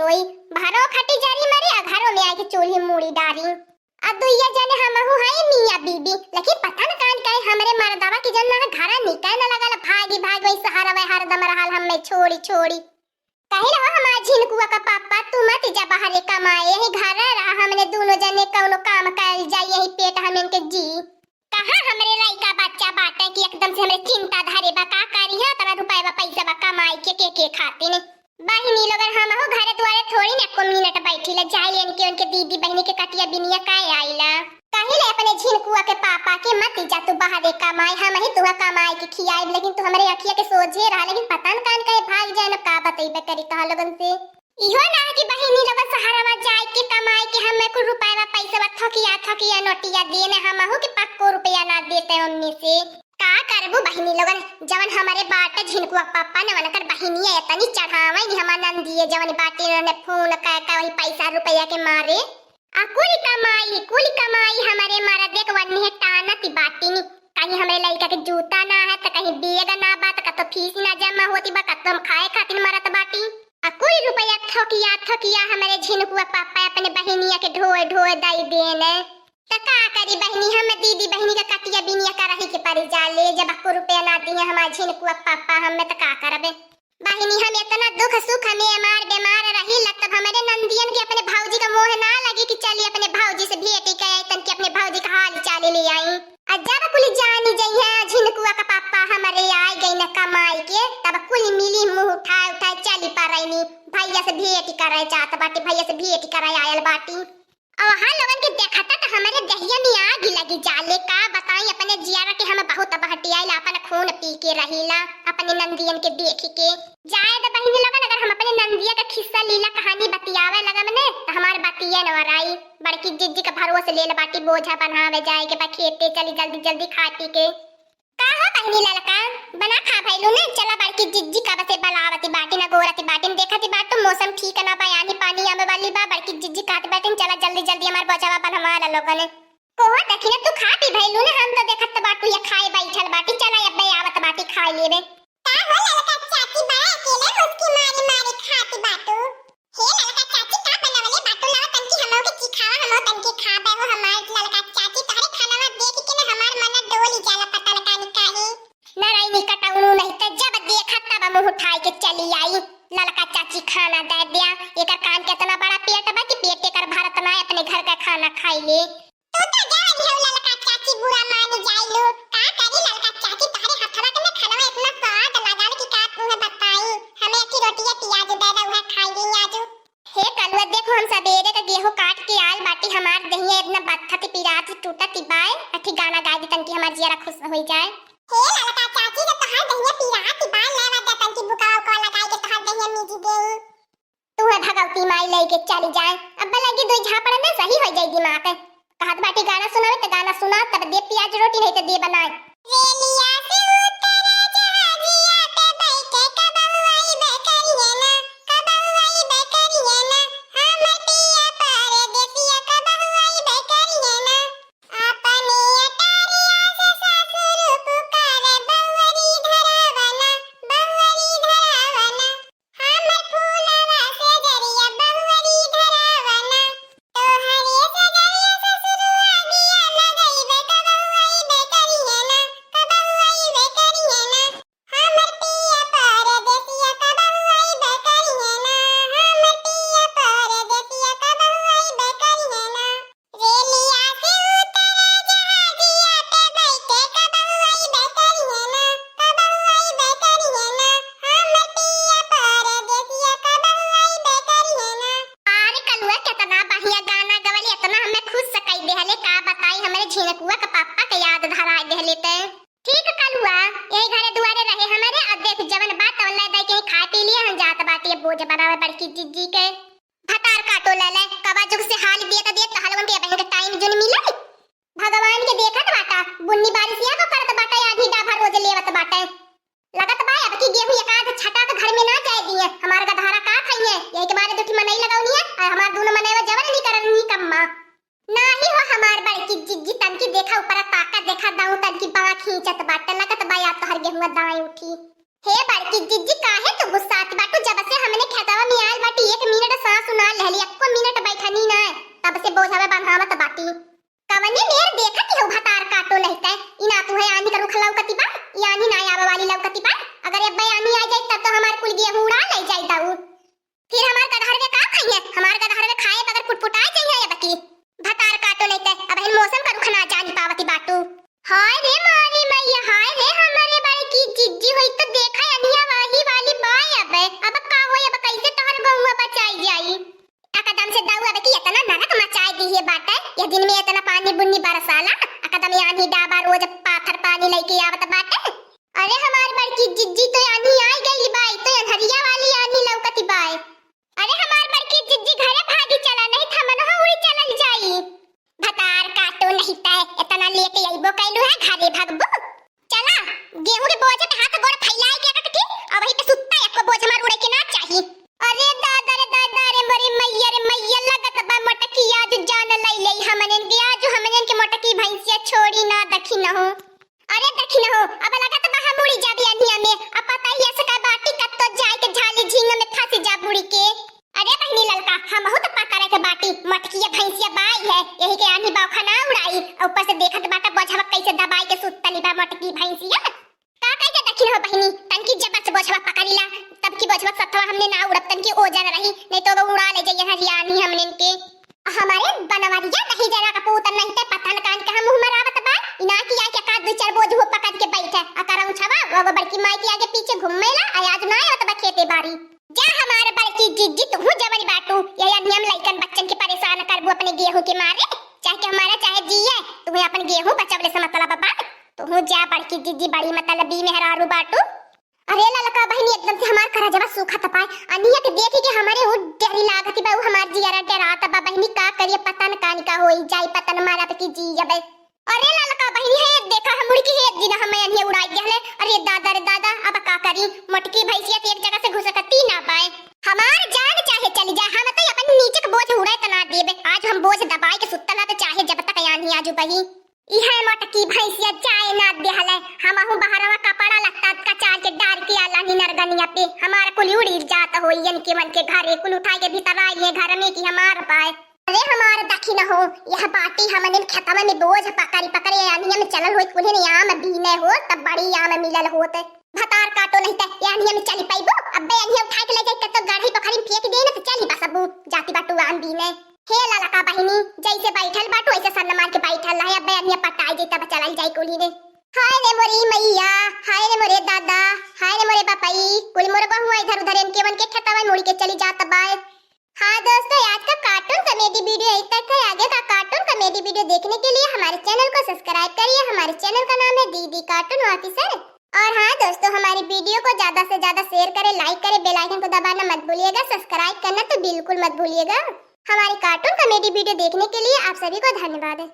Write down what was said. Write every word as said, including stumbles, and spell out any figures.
रोई, बाहरो खटी जारी मरी, आ घरो में आके चूल्ही मूड़ी डारी। आ दुइया जने हमहू हई मियाँ बीबी, लेकिन पता न कान काहे हमरे मर्दवा के जन ना घरा निकल न लगल, भागी भाग वही सहारा वही हरदम रहल हमें छोड़ी छोड़ी। कही रहो हमार झिनकुआ का पापा, तू मत जा बाहरे कमाए, यही घर रहा, हमने दोनों जने कौनो काम कइल जाई, यही पेट हमें के जी। कहाँ हमरे लइका बच्चा बाटे कि एकदम से हमरे चिंता धरे बा, का करी है इतना रुपया बा, पैसा बा कमाई के, के, के खातिन। बहिनी लोगन हमहू घरे दुआरे थोड़ी न एको मिनट बैठीला, जाई इनके उनके दीदी बहिनी के कटिया बिनिया काहे आइला। कहिले अपने झिनकुआ के पापा के मत जा तू बाहरे कमाए, हमही तुहा कमाए के खियाइब, लेकिन तू हमरे अखिया के सोझे रहा, लेकिन पता न कान काहे भाग जाए न का बतइबे करी तोहा लोगन से। इहो ना कि बहिनी लोगन सहरवा जाए के कमाए के हमें कुल रुपया पैसा थकिया थकिया नोटिया देने हमहू के पक्को रुपया ना देते उनमें से। का करबू बहिनी लोगन, जवन हमरे बाटे झिनकुआ पापा ने वनकर बहिनिया एतनी चढ़ावे नी हमार नंदिये जवन बाटे उन्होंने फोन कह के वही पैसा रुपया के मारे। आ कुल कमाई, कुल कमाई हमरे मरदे के वन्नी है टानत बाटी नी। कहीं हमरे लइका के जूता ना है, त कहीं बैग ना बा, त कतो फीस ना जमा होती बा, कतो हम खाए खातिर मरत बाटी। आ कुल रुपया थोकिया, थोकिया हमरे झिनकुआ पापा अपने बहिनिया के ढोए, ढोए दई देने। त का करी बहिनी, हम दीदी बहिनी का कटिया बिनिया का रही के परी जाले, जब अक्को रुपया ना दिए हमार झिनकुआ पापा, हम त का करबे। बहिनी, हम एतना दुख सुख में हमार बीमार रही ला, तब हमरे नंदियन के अपने भौजी का मोह ना लगी कि चली अपने भौजी से भेंट के आई, तन के अपने भौजी का हाल चाल ले आई। आ जब कुल जानी जइहे झिनकुआ का पापा हमरे आए गई न कमाई के, तब कुल मिली मुंह उठाए उठाए चली पड़ैनी। भैया से भेंट करे जात बाटी, भैया से भेंट करे आयल बाटी। और वहाँ लोगन के देखता त हमरे दहिया में आग लगी जाले। का बताई अपने जियारा के हम बहुत बहटियाइल, अपन खून पी के रहीला अपने नंदियन के देख के। जाए द बहिनी लोगन, अगर हम अपने नंदिया का खिस्सा लीला कहानी बतियावे लगम ने त हमार बतिये न वराई। बड़की जिज्जी का भरोसे लेल बाटी बोझा बनावे जाए के बा खेते, चली जल्दी जल्दी खा पी के। का हो बहिनी ललका, बना खा भइलू ने? चला बड़की जिज्जी कब से बलावती बाटिन, गोरती बाटिन, देखती बाटू मौसम ठीक ना बा, आनी पानी आवे वाली बा, बड़की जिज्जी कहत बाटिन चला जल्दी जल्दी हमार बोझवा बनवा ला लोगन। कोहो देखी ना तू खा पी भइलू ने, हम तो देखत बाटू या खाए बैठल बाटी, चला अब्बे आवत बाटी खाए लेबे। का हो ललका चाची बा अकेले मुस्की मारी मारी खाती बाटू? हे ललका चाची, का बनवले बाटू? लावा तनकी हमहू के चिखावा, हमहू तनकी खाबे हो। हमार ललका चाची, तोहरे खानवा देख के ना हमार मन डोली जाला, पता न का निकाली। नारायणी कटौनू नहीं त जब देखा तब मुंह उठाई के चली आई। ललका चाची खाना दे दिया, एकर कान के इतना बड़ा पेट बा कि पेट एकर भरत ना अपने घर का खाना खाई ले। तू तो जान हो ललका चाची बुरा मान जाइलू। का करी ललका चाची, तोहरे हथवा के ना खानवा इतना स्वाद लागल कि का तुहे बताई। हमें अथी रोटिया पियाज दे दे, उहे खाई गई आजू। हे कलुआ, देखो हम सबेरे का गेहूं काट के आल बाटी, हमार दहिया इतना बत्थत पिरात टूटत बाय। अथी गाना गाय दी तनकी हमार जियरा खुश होई जाए। हे ललका चाची, जब तोहार दहिया पिरात बाय, ले वाजा तनकी बुकावा को लगाई के तोहार दहिया मिजी गई। तू है भगवती माई लेके चली जाए। अब लगी दुई झापड़ में सही हो जाई दिमाग। कहत बाटी गाना सुनावे त गाना सुना, तब दे पियाज रोटी नहीं त दे बनाए। रेलिया से उतरे जहाजिया पे बैठे कबहुआई बकरिया ना, कबहुआई बकरिया ना, हमर पिया परदेसिया कबहुआई बकरिया ना। अपने अटारिया से सासुर पुकारे बउअरी धरावना, बउअरी धरावना। हमर फूलवा से जरिया बहुअरी धरावना, तोहरे से जरिया ससुरुआ गिया लगइबे, कबहुआइबे करिहे ना, कबहुआइबे करिहे ना। हमर पिया परदेसिया कबहुआइबे करिहे ना, हमर पिया परदेसिया कबहुआइबे करिहे ना। रेलिया से उतरे जहाजिया पे बैठे कबहुआइबे करिहे ना, कबहुआइबे करिहे ना, हमर पिया परदेसिया कबहुआइबे करिहे ना। अरे कलुआ, केतना बढ़िया गाना गवली, एतना हमें खुश से कई देहले, का बताई, हमरे झिनकुआ के पापा के याद धराई देहले ते। ठीक कलुआ, यही घरे दुआरे रहे हमरे, अब देख जवन बात तवन ले दे के खाए पी लिए, हम जात बाटी बोझ बनावे बड़की जिज्जी के। भतार काटो ले ले, कबा जुग से हाल दिए त दिए, तहलवन के बहन के टाइम जुन मिले। भगवान के देखत बाटा, बुन्नी बारिश या तो करत बाटा, या आधी डाभा रोज लेवत बाटे। लगत बा अब की गेहूं एक आध छटा के घर में ना जाए दिए, हमार गधारा का खाइए, यही के मारे दुठी मनई लगौनी है, और हमार दोनों मनई जवन नहीं करन नहीं कम्मा। नाही हो हमार बड़की जिज्जी, तनकी देखा ऊपर ताका, देखा दाऊ तनकी बाँह खींचत बाटे, लगत बा या तोहर गेहुआ दाएं उठी। हे बड़की जिज्जी, काहे तू गुस्सात बाटू? जब से हमने खेतवा में आयल बाटी, एक मिनट साँस तो हमार कुल गेहूं उड़ा ले जाई दाऊ। फिर हमार गदहरवे का खइहे? हमार गदहरवे खाए बगैर पुटपुटाए जइहे अबकी। भतार काटो नहीं ते, अबहिन मौसम का रुख ना जानी पावती बाटू। हाय रे मारी मैया, हाय रे हमरे बड़की जिज्जी, होई तो देखा अनिया वही वाली बाय। अब, अब का होई, अब कैसे तोहर गौवा बचाई जाई? एकदम से दाऊ अबकी इतना नरक मचाए दिहे बाटे, यह दिन में इतना पानी बुन्नी बरसाला, एकदम यानी डाबा रोज पाथर पानी लइके आवत बाटे। अरे हमार बड़की जिज्जी, तो यानी आई गई बाय, तो अन्हरिया वाली यानी लौकती बाय। अरे हमार बड़की जिज्जी, घरे भागी चला, नहीं त हमनहू उड़ी चलल जाई। भतार काटो नहीं ते, इतना लेके अइबो कैलू है, घरे भगबू। चला, गेहूं के बोझ पे हाथ गोड़ फैलाए के टटकी, अब वही पे सुत्ता, एको बोझ हमार उड़े के ना चाही। अरे दादा रे दादा रे, मोरे मैया रे मैया, लगत बा मोटकी आज जान लई लई हमनन के, आज हमनन के मोटकी भैंसिया छोड़ी ना दखिनहो। अरे दखिनहो, अब लगत बा हम उड़ी जाबी अनिया में, अब पता ही ऐसे का बाटी कत्तो जाए के झाली झींग में फंस जा बुड़ी के। अरे बहिनी ललका, हमहू तो पता रहे के बाटी, मोटकिया भैंसिया बाई है, यही के आनी बाखा ना उड़ाई, और ऊपर से देखत बाटा बोझवा कैसे दबाई के सुतली बा मोटकी भैंसिया। का कहे दखिनहो बहिनी, तनकी जब से बोझवा पकड़ीला, तब की बोझवा सथवा हमने ना उड़ब, तनकी ओजन रही, नहीं तो वो उड़ा ले जाइए हरियाणी हमने के। हमारे बनवरिया नहीं जरा का पूत नहीं ते पता न कान के हम मुंह मरावत बा। इना की आके का दो चार बोझ हो पकड़ के बैठे। आ करम छवा, वो, वो बड़की माई के आगे पीछे घूमेला, आ आज ना आवत बा खेते बारी। जा हमारे बड़की जिज्जी, तू जवन बाटू, ये नियम लइकन बच्चन के परेशान करबू अपने गेहूं के मारे। चाहे के हमारा चाहे जिए, तुम्हें अपन गेहूं बचवले से मतलब बा। तू जा बड़की जिज्जी, बड़ी मतलबी मेहरारू बाटू। अरे ललका बहिनी, एकदम से हमार करजवा सूखत बाय। अनिया के देखी के हमरे उ डरी लागत बा, उ हमार जियरा डरात बा बहिनी, का करिए पता न कानी का होई जाई, पता न मारा पे की जी अबे। अरे ललका बहिनी, हे देखा हम मुड़ी की हे दिन हमें अनिया उड़ाई दिया ले। अरे दादा रे दादा, अब का करी, मोटकी भैंसिया के एक जगह से घुसकती ना पाए। हमार जान चाहे चली जाए, हम तो अपन नीचे के बोझ उड़े तना देबे। आज हम बोझ दबाई के सुतल है, तो चाहे जब तक यानी आजू बही। इहे मोटकी भैंसिया जाए ना देहले, हमहू बहरवा कपड़ा लत्ता कचार के डार के आला निनर गनिया पे, हमार कुल उड़ी जात होई, यन के मन के घरे कुल उठाई के भीतर आई है घर में कि हमार पाए। अरे हमार दखिनहो, यह बाटी हमने खेतवा में बोझ पकड़ी पकड़ी अनिया में चलल होई, कुल्हे ने आम बीने हो, तब बड़ी आम मिलल होत। भतार काटो नहीं ते, ये अनिया में चली पैबो, अब्बे अनिया उठाई के ले जाई, तब तो गढ़ी पोखरी में फेंक दे ना, तो चली बस अबू, जाती बाटू आम बीने। हे ललका बहिनी, जैसे बैठल बाटू, ऐसे सन्न मार के बैठल रहे। अबे अनिया पटाई जाई, तब चलल जाई कुली रे। हाय रे मोरी मैया, हाय रे मोरे दादा, हाय रे मोरे बापई, कुल मोरे बहुआ इधर उधर इनके मन के खेतवा मुड़ी के चली जात बाय। हाँ दोस्तों, आज का cartoon comedy video यहीं तक है। आगे का cartoon comedy video देखने के लिए हमारे channel को subscribe करिए। हमारे channel का नाम है डीडी Cartoon Officer। और हाँ दोस्तों, हमारी video को ज्यादा से ज्यादा share करें, like करें, bell icon को दबाना मत भूलिएगा, subscribe करना तो बिल्कुल मत भूलिएगा। हमारी cartoon comedy video देखने के लिए आप सभी को धन्यवाद।